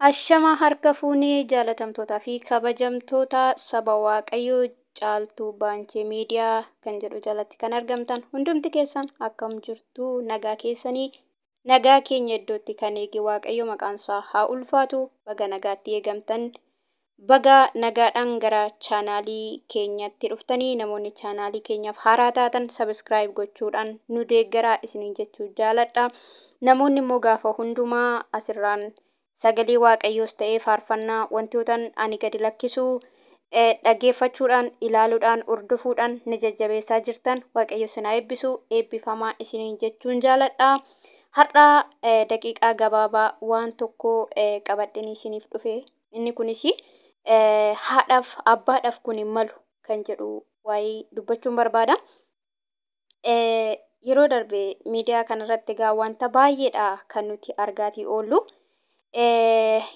Ashama harka fuunee jaalatamtootaa fi kabajamtoota saba Waaqayyoo Caaltuu Baanchee Miidiyaa kan jedhu jalatti kan argamtan hundumti keessan akkam jirtu? Nagaa keessanii? Nagaa keenya iddootti kan eege Waaqayyo maqaan isaa haa ulfaatu. Baga nagaatti eegamtan, baga nagaadhaan gara chaanaalii keenyatti dhuftanii. Namoonni chaanaalii keenyaaf haaraa taatan subscribe gochuudhaan nu deeggaraa isiniin jechuu jaaladha. Namoonni immoo gaafa hundumaa asirraan sagalee Waaqayyoos ta'ee faarfannaa wantootan ani gadi lakkisu dhaggeeffachuudhaan, ilaaluudhaan, hordofuudhaan ni jajjabeessaa jirtan, Waaqayyo isin haa eebbisu, eebbifamaa isiniin jechuun jaaladha. Har'a daqiiqaa gabaabaa waan tokko qabadheen isiniif dhufe. Inni kunis haadhaaf abbaadhaaf kun hin malu kan jedhu waa'ee dubbachuun barbaada. Yeroo darbe miidiyaa kanarratti egaa wanta baay'eedha kan nuti argaatii oollu.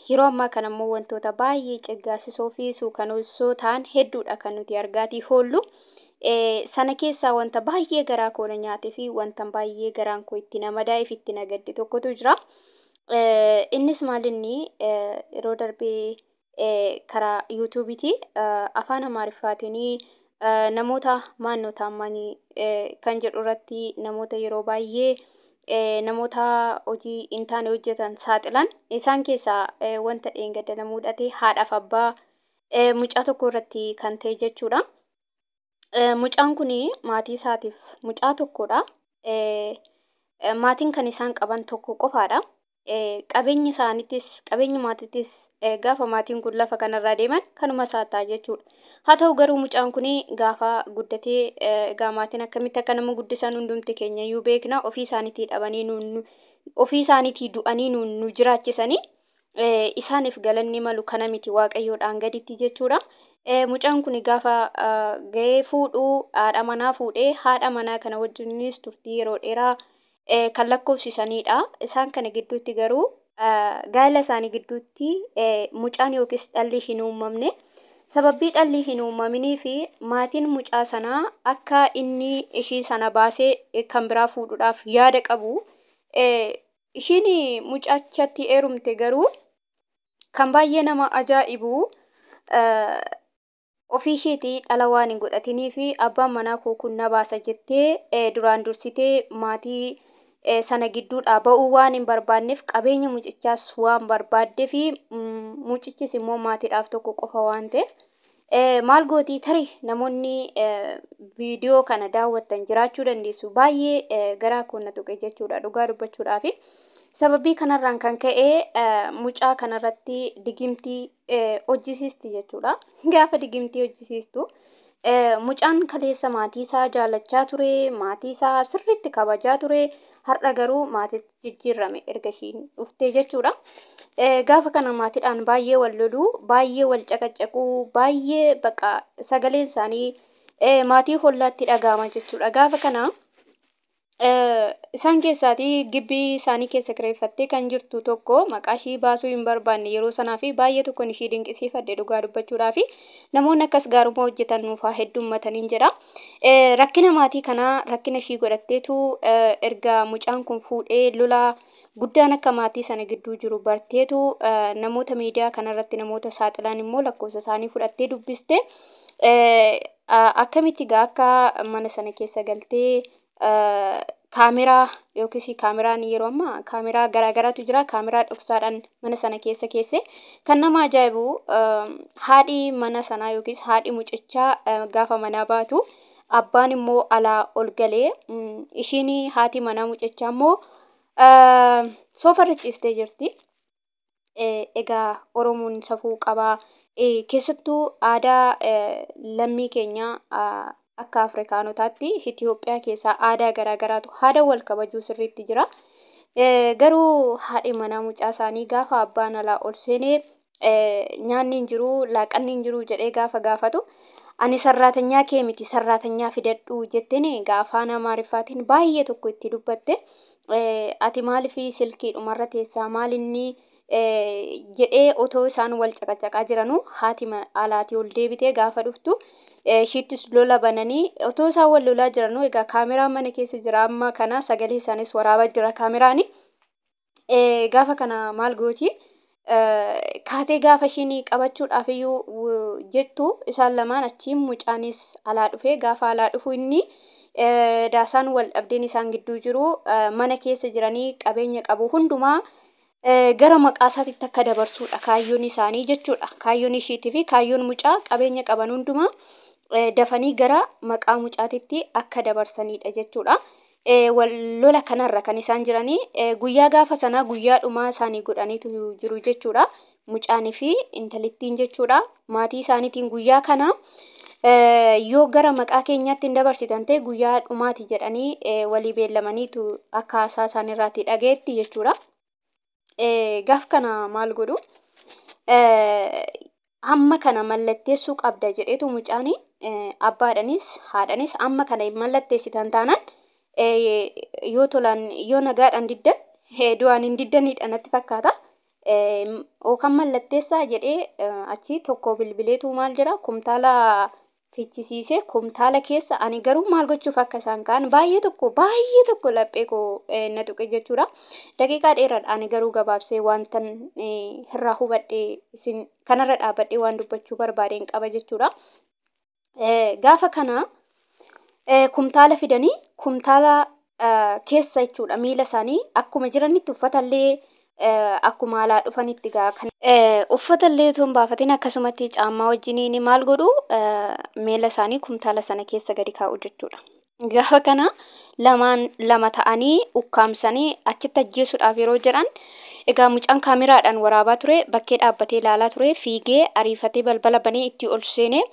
Yeroo ammaa kana immoo wantoota baay'ee ciggaasisoo fi suukaneessoo ta'an hedduudha kan nuti argaatii oollu. Sana keessaa wanta baay'ee garaa koo na nyaatee fi wanta baay'ee garaan koo itti na madaa'ee fi itti na gadde tokkotu jira. Innis maalinni, yeroo darbee karaa yuutuubiiti afaan Amaariffaatiin namoota maannoo taammaanii kan jedhu irratti namoota yeroo baay'ee namoota hojii hin taane hojjetan saaxilan. Isaan keessaa wanta dheengadda na mudate haadhaaf abbaa mucaa tokko irratti kan ta'e jechuudha. Mucaan kun maatii isaatiif mucaa tokkodha. Maatiin kan isaan qaban tokko qofaadha. Qabeenyi isaaniitis, qabeenyi maatiitis gaafa maatiin kun lafa kanarraa deeman kanuma isaa ta'a jechuudha. Haa ta'u garuu mucaan kun gaafa guddatee, egaa maatiin akkamitti akka nama guddisan hundumti keenya iyyuu beekna. Ofii isaaniitii dhabanii nuun, ofii isaaniitii du'anii nuun nu jiraachisanii, isaaniif galanni malu kana miti Waaqayyoodhaan gaditti jechuudha. Mucaan kun gaafa ga'ee fuudhuu haadha manaa fuudhee, haadha manaa kana wajjinis turtii yeroo dheeraa kan lakkoofsisanidha. Isaan kana gidduutti garuu, gaa'ela isaanii gidduutti mucaan yookiis dhalli hin uumamne. Sababii dhalli hin uumaminii fi maatiin mucaa sanaa akka inni ishii sana baasee kan biraa fuudhuudhaaf yaada qabu. Ishiin mucachatti heerumte garuu kan baay'ee nama ajaa'ibu ofii isheetii dhala waan hin godhatinii fi abbaan manaa koo kun na baasa jettee duraan dursitee maatii sana gidduudhaa ba'uu waan hin barbaanneef, qabeenya mucichaas waan barbaaddee fi mucichis immoo maatiidhaaf tokko qofa waan ta'eef maal gootii? Tarii namoonni viidiyoo kana daawwattan jiraachuu dandeessu. Baay'ee garaa koo na tuqe jechuudha dhugaa dubbachuudhaafi. Sababii kanarraan kan ka'e mucaa kanarratti digimtii hojjisiisti jechuudha. Gaafa digimtii hojjisiistu, mucaan kaleessa maatii isaa jaalachaa ture, maatii isaa sirriitti kabajaa ture, har'a garuu maatiitti jijjiirame erga ishiin dhuftee jechuudha. Gaafa kana maatiidhaan baay'ee wal loluu, baay'ee wal caqacaquu, baay'ee baqa sagaleen isaanii maatii hollaatti dhaga'ama jechuudha. Gaafa kana isaan keessaatii gibbii isaanii keessa kireeffattee kan jirtu tokko, maqaa ishii baasuu hin barbaanne yeroo sanaa fi baay'ee tokkoon ishii dinqisiifadhe dhugaa dubbachuudhaa fi namoonni akkas gaarummaa hojjetan nuufaa heddummataniin jedha. Rakkina maatii kanaa rakkina ishii godhatteetu erga mucaan kun fuudhee lola guddaan akka maatii sana gidduu jiru barteetu, namoota miidiyaa kanarratti namoota saaxilan immoo lakkoofsa isaanii fudhattee dubbiste. Akkamitti egaa akka mana sana keessa galtee kaameraa yookiis kaameraan, yeroo ammaa kaameraa garaagaraatu jira, kaameraa dhoksaadhaan mana sana keessa keesse. Kan nama ajaa'ibu haadhi mana sanaa yookiis haadhi mucichaa gaafa manaa baatu abbaan immoo alaa ol galee, ishiin haati manaa mucichaa immoo soofarra ciiftee jirti. Egaa Oromoon safuu qabaa. Keessattuu aadaa lammii keenyaa akka Afrikaanotaatti Itoophiyaa keessaa aadaa garaagaraatu haada wal kabajuu sirriitti jira. Garuu haadhi manaa mucaa isaanii gaafa abbaan alaa ol seenee nyaanni hin jiru, laaqanni hin jiru jedhee gaafa gaafatu, ani sarraatanyaa kee miti, sarraatanyaa fidadhu jetteen egaa afaan Amaariffaatiin baay'ee tokko itti dubbatte. Ati maaliif silkiidhumarra teessaa, maalinni jedhee otoo isaan wal caqacaqaa jiranuu haati alaatii ol deebitee gaafa dhuftu ishiittis lola bananii, otoo isaan wal lolaa jiranuu egaa kaameraan mana keessa jira, amma kana sagalee isaanis waraabaa jira kaameraani. Gaafa kana maal gooti? Kaatee gaafa ishiin qabachuudhaaf iyyuu jettu isaan lamaan achiin mucaanis alaa dhufee gaafa alaa dhufu inni daasaan wal dhabdeen isaan gidduu jiru mana keessa jiranii qabeenya qabu hundumaa gara maqaa isaatitti akka dabarsuudha kaayyoon isaanii jechuudha. Kaayyoon ishiitii fi kaayyoon mucaa qabeenya qaban hundumaa dafanii gara maqaa mucaatitti akka dabarsanidha jechuudha. Wal lola kanarra kan isaan jiranii guyyaa gaafa sanaa guyyaa dhumaa isaanii godhaniitu jiru jechuudha. Mucaanii fi intalittiin jechuudha. Maatii isaaniitiin guyyaa kana yoo gara maqaa keenyaatti hin dabarsitan ta'e guyyaa dhumaati jedhanii walii beellamaniitu akka haasaa isaaniirraatti dhageetti jechuudha. Gaaf kana maal godhu? Amma kana mallatteessuu qabda jedheetu mucaanii abbaadhanis haadhanis amma kana hin mallatteessitan taanaan yoo tolaan yoo nagaadhaan diddan du'aan hin diddanidha natti fakkaata. Yookaan mallatteessaa jedhee achi tokko bilbileetu maal jedha kumtaala fichisiisee kumtaala keessa ani garuu maal gochuuf akka isaan ka'an baay'ee tokko laphee koo na tuqe jechuudha. Daqiiqaa dheeraadha ani garuu gabaabsee wantan irraa hubadhe isin kanarra dhaabbadhee waan dubbachuu barbaadeen qaba jechuudha. Gaafa kana kumtaala fidanii kumtaala keessa jechuudha miila isaanii akkuma jiranitti uffatallee akkuma alaa dhufanitti gaa kan uffatallee otoo hin baafatin akkasumatti caammaa wajjiniin maal godhu miila isaanii kumtaala sana keessa gadi kaa'u jechuudha. Gaafa kana lamaan lama ta'anii ukkaamsanii achitti ajjeesuudhaaf yeroo jedhan egaa mucaan kaameraadhaan waraabaa ture bakkee dhaabbatee ilaalaa ture fiigee ariifatee balbala banee itti ol seenee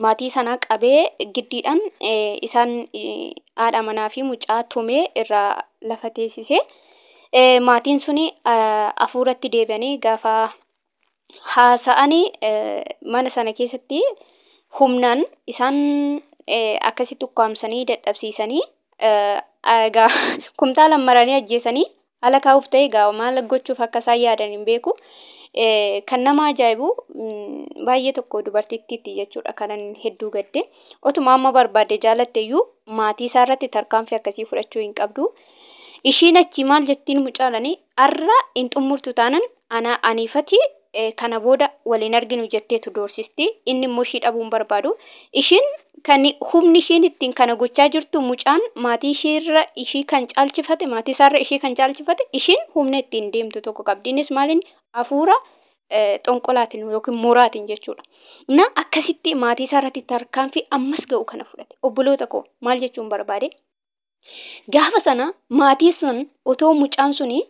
maatii sanaa qabee giddiidhaan isaan haadha manaa fi mucaa tumee irraa lafa teessisee maatiin suni hafuuratti deebi'anii gaafa haasa'anii mana sana keessatti humnaan isaan akkasitti ukkaamsanii dadhabsiisanii egaa kumtaalaan maranii ajjeesanii ala kaa'uuf ta'e egaa maal gochuuf akka isaan yaadan hin beeku. Kan nama ajaa'ibu baay'ee tokko dubartittiitti jechuudha kanan hedduu gadde. Otuma amma barbaadde jaalatte iyyuu maatii isaa irratti tarkaanfii akkasii fudhachuu hin qabdu. Ishiin achi maal jettiin mucaalanii har'a hin xumurtu taanan ana aniifati kana booda waliin arginu jetteetu doorsisti. Inni immoo ishii dhabuu hin barbaadu. Ishiin kan humni ishiin ittiin kana gochaa jirtu mucaan maatii ishiirra ishii kan caalchifate maatii isaarra ishii kan caalchifate ishiin humna ittiin deemtu tokko qabdi. Innis maaliin hafuura xonqolaatiin yookiin muraatiin jechuudha. Na akkasitti maatii isaarratti tarkaanfii ammas ga'u kana fudhate. Obboloota koo maal jechuun barbaade? Gaafa sana maatii sun otoo mucaan suni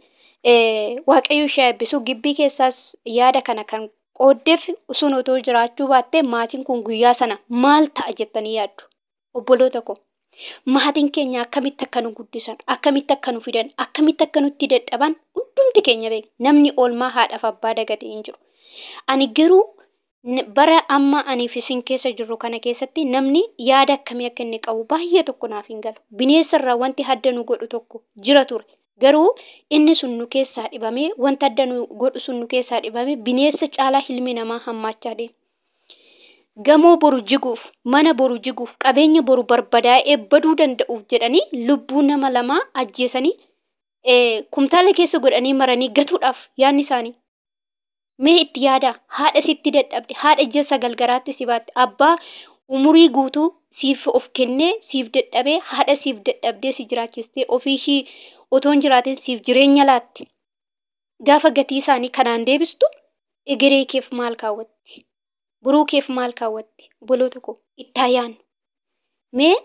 Waaqayyo ishee eebbisu gibbii keessaas yaada kana kan qooddeef sun otoo jiraachuu baattee maatiin kun guyyaa sana maal ta'a jettanii yaaddu? Obboloota koo maatiin keenya akkamitti akka nu guddisan, akkamitti akka nu fidan, akkamitti akka nutti dadhaban hundumti keenya beekna. Namni oolmaa haadhaaf abbaa dagate hin jiru. Ani garuu bara amma aniif isin keessa jirru kana keessatti namni yaada akkamii akka inni qabu baay'ee tokko naaf hin galu. Bineensa irraa wanti adda nu godhu tokko jira ture. Garuu inni sun nu keessaa dhibamee wanta adda nu godhu sun nu keessaa dhibamee bineensa caalaa ilmi namaa hammaachaa deema. Gamoo boru jiguuf, mana boru jiguuf, qabeenya boru barbadaa'ee baduu danda'uuf jedhanii lubbuu nama lamaa ajjeesanii kumtaala keessa godhanii maranii gatuudhaaf yaadni isaanii. Mee itti yaadaa haadha sitti dadhabde, haadha ija sagal garaatti si baatte, abbaa umurii guutuu siif of kennee siif dadhabee haadha siif dadhabdee si jiraachistee ofii ishii otoo hin jiraatin siif jireenya laatte. Gaafa gatii isaanii kanaan deebistu egeree keef maal kaawwatti? Boruu keef maal kaawwatti? Obboloota koo itti haa yaadnu. Mee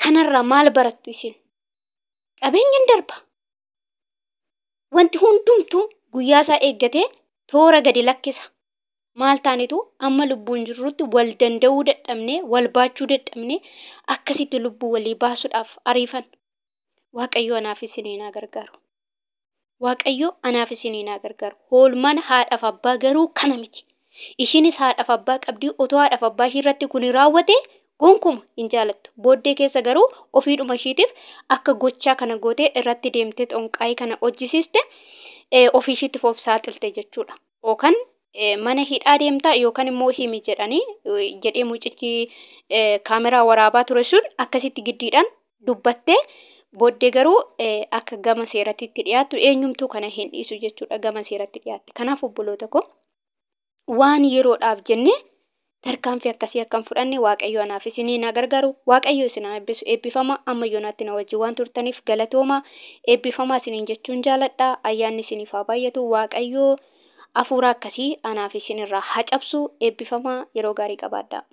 kanarraa maal barattu isin? Qabeenyi hin darba. Wanti hundumtuu guyyaa isaa eeggatee toora gadi lakkisa. Maal taanetu amma lubbuun jirrutti wal danda'uu dadhabnee, wal baachuu dadhabnee akkasitti lubbuu walii baasuudhaaf ariifan. Waaqayyo anaaf isiniin haa gargaaru. Waaqayyo anaaf isiniin haa gargaaru. Oolmaan haadhaaf abbaa garuu kana miti. Ishiinis haadhaaf abbaa qabdii otoo haadhaaf abbaa ishii irratti kun raawwate gonkumaa hin jaalattu. Booddee keessa garuu ofiidhuma ishiitiif akka gochaa kana gootee irratti deemtee xonqaayii kana hojjisiiste ofii ishiitiif of saaxilte jechuudha. Yookaan mana hidhaa deemtaa yookaan immoo himi jedhanii jedhee mucichi kaameraa waraabaa ture sun akkasitti giddiidhaan dubbattee Booddee garuu akka gama seeratti itti dhiyaattu eenyumtuu kana hin dhiisu jechuudha, gama seeratti dhiyaatte. Kanaaf obboloota koo, waan yeroodhaaf jennee tarkaanfii akkasii akka hin fudhanne Waaqayyo anaaf isinii na gargaaru. Waaqayyo isin haa eebbisu. Eebbifama. Amma yoonaatti na wajjin waan turtaniif galatooma. Eebbifamaa isiniin jechuun jaaladha. Ayyaanni isiniif haa baay'atu. Waaqayyo hafuura akkasii anaaf isin irraa haa cabsu. Eebbifamaa, yeroo gaarii qabaadhaa.